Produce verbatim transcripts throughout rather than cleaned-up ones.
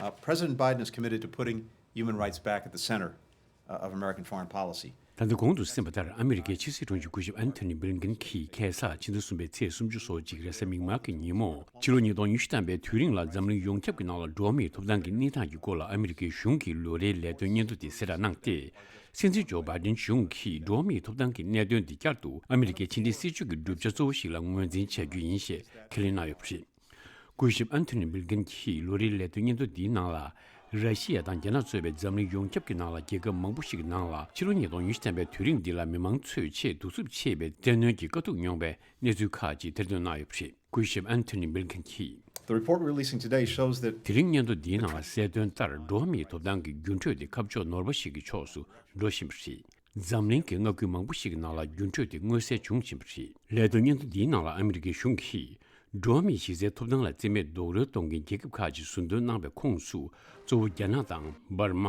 Uh, President Biden is committed to putting human rights back at the center, uh, of American foreign policy. ད་ལྟ་གོང་དུ་གསན་པ་ལྟར། ཨ་མི་རི་ཀའི་ཕྱི་སྲིད་དྲུང་ཆེ་སྐུ་ཞབས་ཨན་ཐོ་ནི་བྷི་ལིན་ཀེན་གྱིས་ཁ་སང་ཕྱི་ཟླ་གསུམ་པའི་ཚེས་སུམ་ཅུ་སོ་གཅིག་རེས་གཟའ་མིག་དམར་གྱི་ཉིན་མོ། ཕྱི་ལོ་ཉིས་སྟོང་ཉི་ཤུ་ཐམ་པའི་དུས་རིང་ལ་འཛམ་གླིང་ཡོངས་ཁྱབ་ཀྱི་ནང་ལ་འགྲོ་བ་མིའི་ཐོབ་ཐང་གི་གནས་སྟངས་ཀྱི་སྐོར་ལ་ཨ་མི་རི་ཀའི་གཞུང་གི་ལོ་རེའི་ལས་དོན་སྙན་ཐོ་དེ་གསལ་བསྒྲགས་གནང་སྟེ། སྲིད་འཛིན་ཇོ་བྷའི་ཌེན་གཞུང་གིས་འགྲོ་བ་མིའི་ཐོབ་ཐང་གི་གནད་དོན་འདི་བསྐྱར་དུ་ཨ་མི་རི་ཀའི་ཕྱི་འབྲེལ་སྲིད་ཇུས་ཀྱི་གྲུབ་ཆ་གཙོ་བོ་ཞིག་ལ་ངོས་འཛིན་བྱ་རྒྱུ་ཡིན་ཞེས་ཁས་ལེན་གནང་ཡོད་པ་རེད། སྐུ་ཞབས་ཨན་ཐོ་ནི་བྷི་ལིན་ཀེན་གྱིས་ལོ་རེའི་ལས་དོན་སྙན་ཐོ་འདིའི་ནང་ལ། ར་ཤི་ཡ་དང་རྒྱ་ནག་གཙོས་པའི་འཛམ་གླིང་ཡོངས་ཁྱབ་ཀྱི་ནང་ལ་རྒྱལ་ཁབ་མང་པོ་ཞིག་གི་ནང་ལ་ཕྱི་ལོ་ཉིས་སྟོང་ཉི་ཤུ་ཐམ་པའི་དུས་རིང་འདི་ལ་མི་མང་ཚོས་ཆེས་གདུག་རྩུབ་ཆེ་བའི་བཙན་གནོན་གྱི་དཀའ་སྡུག་མྱོང་བའི་གནས་ཚུལ་ཁག་ཅིག་ཐེར་འདོན་གནང་ཡོད་པ་རེད། སྐུ་ཞབས་ཨན་ཐོ་ནི་བྷི་ལིན་ཀེན་གྱིས། The report we're releasing today shows that དེ་རིང་སྙན་ཐོ་འདིའི་ནང་ལ་གསལ་སྟོན་ལྟར། འགྲོ་བ་མིའི་ཐོབ་ཐང་གི་རྒྱུན་འཕྲོད་དེ་ཁ་ཕྱོགས་ནོར་བ་ཞིག་གི་ཕྱོགས་སུ་འགྲོ་བཞིན་པ་རེད། འཛམ་གླིང་གི་མངའ་ཁུལ་མང་པོ་ཞིག་གི་ནང་ལ་རྒྱུན་འཕྲོད་དེ་མངོན་གསལ་འབྱུང་བཞིན་པ་རེད། ལས་དོན་སྙན་ཐོ་འདིའི་ནང་ལ་ཨ་མི་རི་ཀའི་གཞུང་གིས། འགྲོ་བ་མིའི་གཞི་རྩའི་ཐོབ་ཐང་ལ་བརྩི་མེད་རྡོག་རོལ་གཏོང་མཁན་རྒྱལ་ཁབ་ཁག་ཅིག་ཟུར་འདོན་གནང་བའི་ཁོངས་སུ། གཙོ་བོ་རྒྱ་ནག་དང་འབར་མ།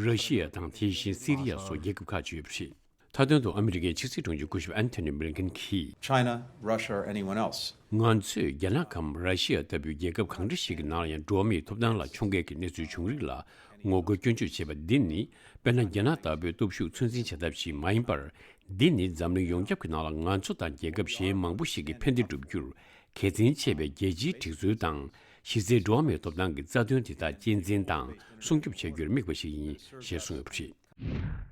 ར་ཤི་ཡ་དང་། དེ་བཞིན་སི་རི་ཡ་སོགས་རྒྱལ་ཁབ་ཁག་ཅིག་ཡོད་པ་རེད། མཐའ་དོན་དུ་ཨ་མི་རི་ཀའི་ཕྱི་སྲིད་དྲུང་ཆེ་སྐུ་ཞབས་ཨན་ཐོ་ནི་བྷི་ལིན་ཀེན་གྱིས། China, Russia, or anyone else. ང་ཚོས་རྒྱ་ནག་གམ་ར་ཤི་ཡ་ལྟ་བུའི་རྒྱལ་ཁབ་གང་འདྲ་ཞིག་གི་ནང་ལ་ཡང་འགྲོ་བ་མིའི་ཐོབ་ཐང་ལ་ཁྱོང་གས་ཀྱི་གནས་ཚུལ་བྱུང་རིགས་ལ་ངོ་རྒོལ་སྐྱོན་བརྗོད་བྱེད་པ་འདི་ནི། དཔེར་ན། རྒྱ་ནག་ལྟ་བུའི་སྟོབས་ཤུགས་ཚོད་འཛིན་བྱ་ཐབས་ཤིག་མ་ཡིན་པར། འདི་ནི་འཛམ་གླིང་ཡོངས་ཁྱབ་ཀྱི་ནང་ལ་ང་ཚོ་དང་རྒྱལ་ཁབ་གཞན་མང་པོ་ཞིག་གི་ཕན་བདེ་བསྒྲུབ་རྒྱུར་གལ་ཆེན་ཆེ་བའི་རྒྱལ་སྤྱིའི་སྒྲིག་འཛུགས་དང་། གཞི་རྩའི་འགྲོ་བ་མིའི་ཐོབ་ཐང་གི་རྩ་དོན་དེ་དག་གཅེས་འཛིན་དང་སྲུང་སྐྱོབ་བྱ་རྒྱུར་དམིགས་པ་ཞིག་ཡིན་ཞེས་གསུངས་ཡོད་པ་རེད།